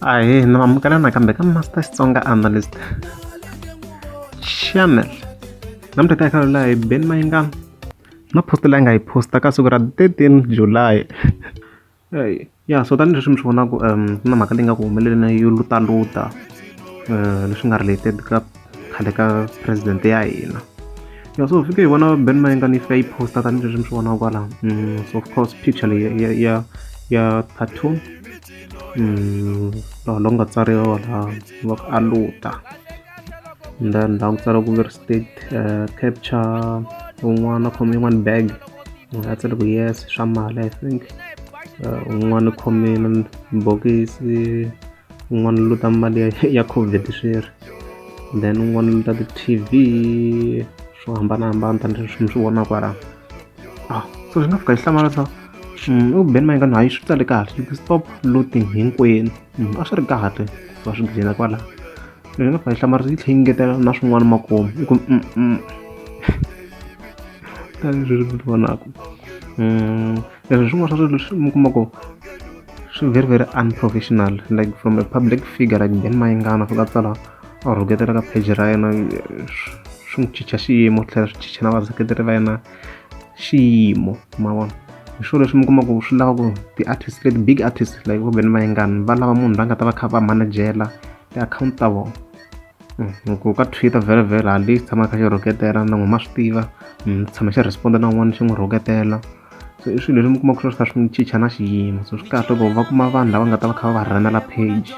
Ahee na amukela nakambe ka Master Xitsonga Analyst Channel. Namuntlha ta hi la hi Ben Mayengani na post leyi a nga yi posta ka siku ra 13 July. Eya ya so tanihileswi mi swi vonaka ku na mhaka leyi nga ku humeleleni yo lutaluta leswi nga related ka khale ka president ya hina. Ya so hi fike hi vona Ben Mayengani yi fika yi posta tanihileswi mi swi vonaka kwalano so of course picture leyi ya ya ya cartoon laha loku nga tsariwa laha va ku a luta then laha ku tsariwa ku ve state capture un'wana a khome yin'wana bag a tsale ku yes swa mali I think un'wana u khome bokisi un'wana u luta mali ya ya COVID swiri then un'wana u luta ti-T_V swo hambanahambana tanihileswi mi swi vonaka kwalano ah so swi nga fika yi hlamarisa u Ben Mayengani hayi swi tsale kahle yi ku stop looting hinkwenu a swi ri kahle va swi gcina kwalano yi nga fika yi hlamarisa yi tlhela yi ngetela na swin'wana makumu i ku tanihileswi mi swi vonaka leswi swin'wana swa swilo leswi mi kuma ku swi very very unprofessional like from a public figure like Ben Mayengani a fika a tsala a rhuketela ka page ra yena swi n'wi chicha xiyimo tlhela swi chicha na vaseketeri va yena xiyimo ma vona hi swona leswi mi kuma ku swi lava ku ti-artist leti big artist like vo Ben Mayengani va lava munhu loyi a nga ta va kha va manejela ti-akhawunti ta vona loko ka Twitter vhele hambi xi tshama kha xi rhuketela na n'wina ma swi tiva tshama xi respond na un'wana xi n'wi rhuketela se i swilo leswi mi kumaka swi kha swi n'wi chicha na xiyimo so swi kahle ku va kuma vanhu lava nga ta va kha va va rhanela page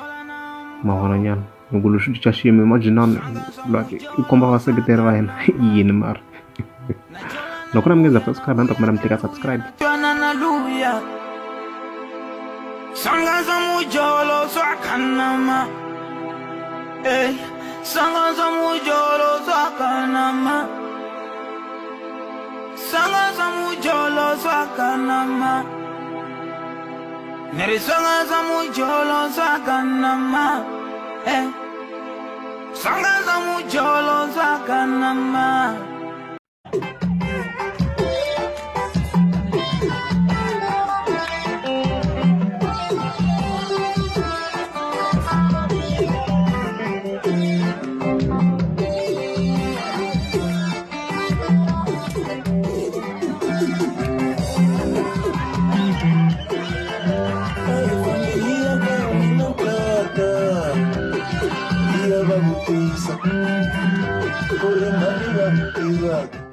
ma vona nyana loko leswi cinca xiyimo imagine like i komba vaseketeri va yena yini mara loko na mi nge za subscribe ni ta kombela mi tlika subscribe Sanga mujolo swakanama Ey Sanga mujolo swakanama Sanga mujolo swakanama Neri sanga mujolo swakanama Eh Sanga mujolo swakanama. Ku ri mhani va mi tivaka.